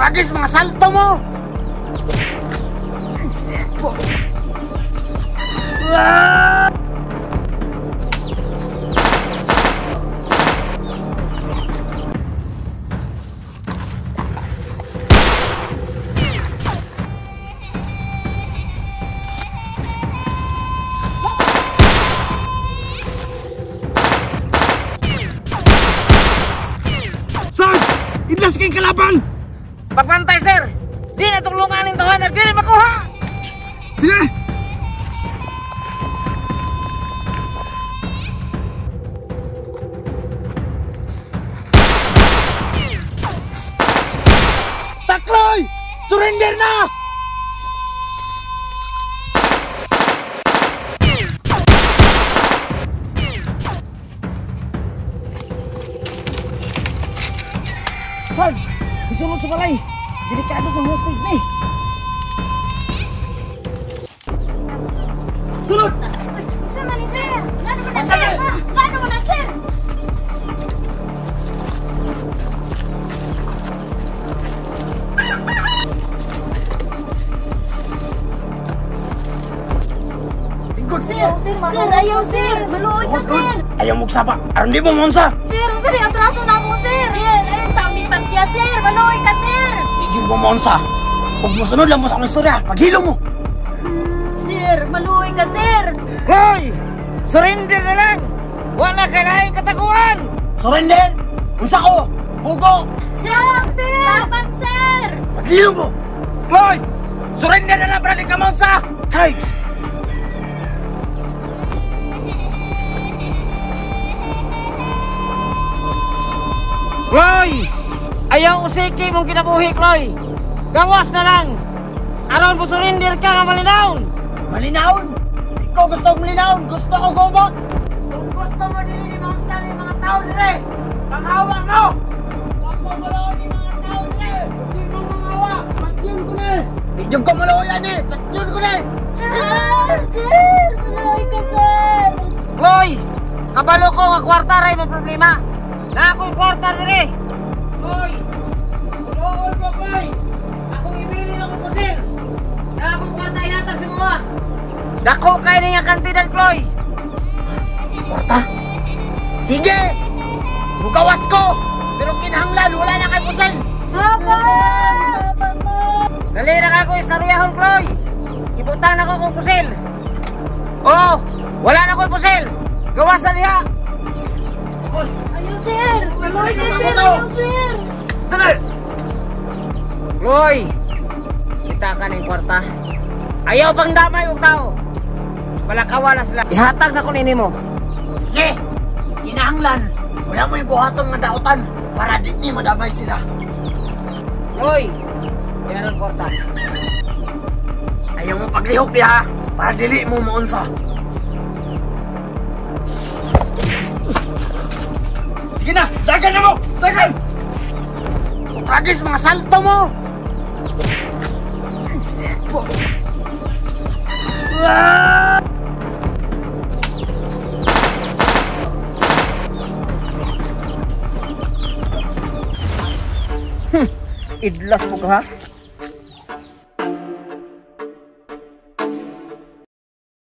Tragis mga salto mo! Sarge! Idlas kayong kalaban! Pagbantay, sir! Di na tulungan ang tawanan! Dili makuha! Sige! Takloy! Surrender na! Sarge! Isulod sa balay! Delikado kong hostage ni! Sulod! Sama ni sir! Ngano mo na sir? Ngano mo na sir? Sir, sir, sir, ayaw sir! Maluoy ka sir! Ayaw mo sapa! Aron di mo monsa! Sir, unsa di atraso na mo sir! Sir, ayaw tami pagkiya sir! Maluoy ka sir! Di mo monsa! Huwag mo sunod lang mo sa akong istorya! Paghilo mo! Sir, maluoy ka sir! Hoy! Surrender na lang! Wala ka na kataguan! Surrender? Unsa ko? Pugo! Sir! Sir! Tabang sir! Paghilo mo! Hoy! Surrender na lang para di ka monsa! Charge! Chloe! Ayaw usiki mong kinabuhi, Chloe! Gawas na lang! Aron mo surrender ka nga malinawon! Malinawon? Ikaw gusto mong malinawon! Gusto ko gubot! Kung gusto mo dili ni mga sali mga tao dire! Panghawa mo! Huwag mo maluon ni mga tao dire! Hindi mo manghawa! Patyon ko na! Di ko maluon yan eh! Patyon ko na! Sir! Sir! Maluoy ka, sir! Chloe! Kabalo ko nga kwarta ray mo problema! Na akong kwarta dire! Hoy! Tuloon ko, Koy! Akong ibilin akong pusil! Na akong kwarta ihatag sa mga! Dako kay niya kantidad, Chloe! Kwarta? Sige! Mugawas ko! Pero kinahanglan, wala na kay pusil! Papa! Papa! Dali na ako istaryahon, Chloe! Ibutang na ko kong pusil! Oo! Wala na ko'y pusil! Gawasan niya! Ayaw, sir! Maluoy ka, sir! Ayaw, sir! Dali! Chloe! Kita ka ng kwarta. Ayaw pang damay og tao. Palakawa na sila. Ihatag na ko nini mo. Sige! Kinahanglan! Wala mo ibuhaton nga dautan para di ni madamay sila. Chloe! Yan ang kwarta. Ayaw mo paglihok diha para dili mo maunsa. Sige na! Dagan na mo! Dagan! Tragis mga salto mo! Idlas mo ka ha?